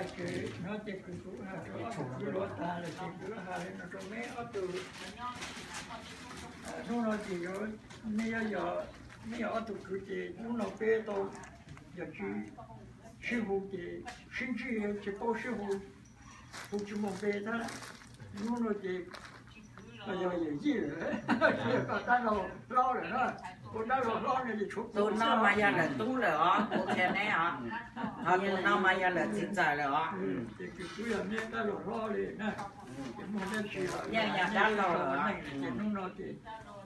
Ces no ces kuv kuv hais rau ob tug kwv los tag lawm ces kuv hais li no rau neb ob tug. Hnub no ces yuav, neb yuav yog, neb yog ob tug kwv ces hnub no peb tau yog tsis sib hu ces sib ntsib tsis paub sib hu, hu tsis muaj npe thiab. Hnub no ces yog yawm yij lawm, tsis yog koj dab laug hlob lawm na. Ua dab laug hlob no ces tshuav kuv no mas yog lawm tub lawm os, kuv qhia neb os. Ho tus no mas yog lawm txiv ntxawm lawm os. Ces kuv yog neb dab laug hlob li na. Ces muaj dab tsi los yeej yog dab laug lawm os. Ces hnub no ces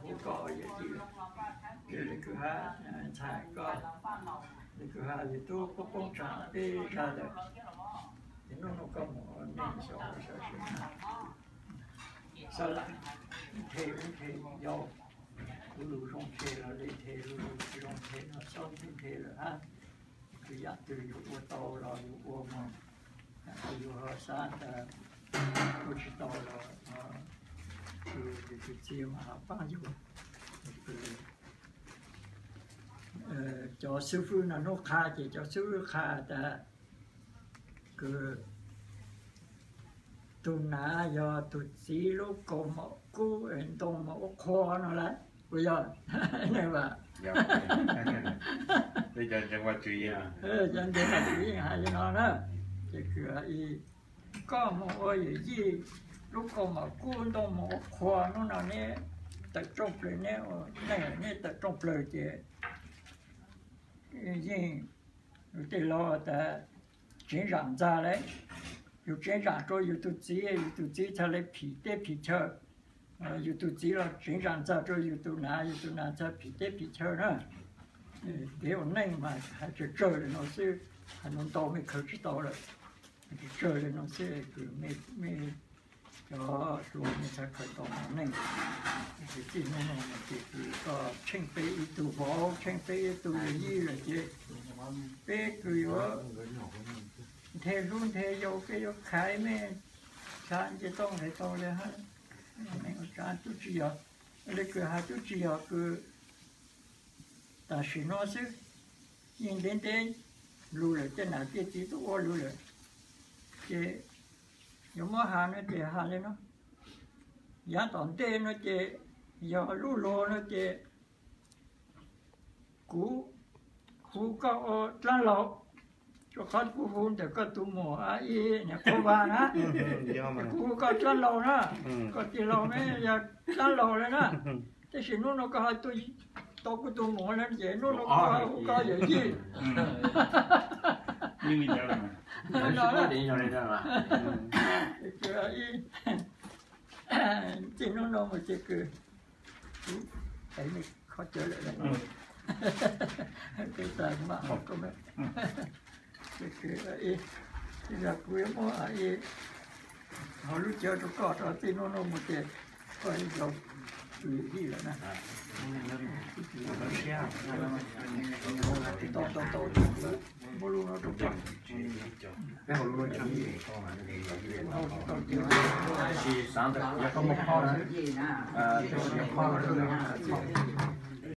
hu koj yawm yij lawm. Ces li kwv ha, ntxhais koj, li kwv ha yawg tub poob poob tsam peb zag lawm. Ces hnub no koj mus ua neej xyov ua xyov xwb na. Xav lam nthe ub nthe yau, kuv lus zoo nthe los li nthe, lus lus tsis zoo nthe los xaub nthe nthe lawm hab. Kwv yam twg yus ua tau los yus ua mas, yus ho xav tas ua tsis tau los yus tus txiv mas ho paab yus. Cov xib fwb no hnub qha ces cov xib fwb qha tas kws tug nav yog tug txiv lub kaus mom kub ntoo mom ua qhua no lawm, puas yog? Cov ntseeg Vajtswv yeej hais li no na. Ces kws koj mus ua yawm yij lub kaus mom kub ntoo mom ua qhua hnub no neb tawm rooj plaws, neb ua neej neb tawm rooj plaws ces yeej, tej laug tas tseev zam ntxa lawm, yus tseev zam rau yus tus txiv, yus tus txiv txhad le phim teb phim chaw. Yus tus txiv los tseev zam ntxa rau yus tus nav, yus tus nav txhad phim teb phim chaw na. Kev ua neej mas hais tsawg tsawg li no xwb, hais ntau ntau mej khaws tsis tau lawm. Hais tsawg tsawg li no xwb kws mej, mej cov hluas mej txhad khaws tau ua neej. Ces txij hnub no ces kws koj tsheej peb ib tug vauv, tsheej peb ib tug yawm yij lawm ces peb kws yuav nthe hlub nthe yau, peb yuav khaiv mej, txhad nce tau nqis tau li hab. Tub tsis yog, li kws has tub tsis yog kws tam sim no xwb, yeej ntev ntev lug lawm, tej nam tej txiv tub ua lug lawm, ces yuav muab has no ces has li no. Yav tom ntej no ces yog lub luag no ces kuv hu koj ua dlaab laug, rua qhov kuv hu ntawm koj tus muam a i niam qhuav vas na, kuv hu koj dlaab laug na, koj tij laug ne yog dlaab laug le na. Tab sis hnub no koj ho tuaj tau kuv tus muam le ces hnub no kuv ho hu koj yawm yij. Txij hnub no mus ces kws, es mej kho cawv lawm, peb tas kuv mam hu koj me, ces kws, yog kuv yuav muab ho lub cawv rau koj rau txij hnub no mus ces koj yog kuv yawm yij lawm na. Tau tau tau, muab lub no rau koj. Tab sis xav ntawm yog koj muaj phoj na, tab sis yog phoj no rau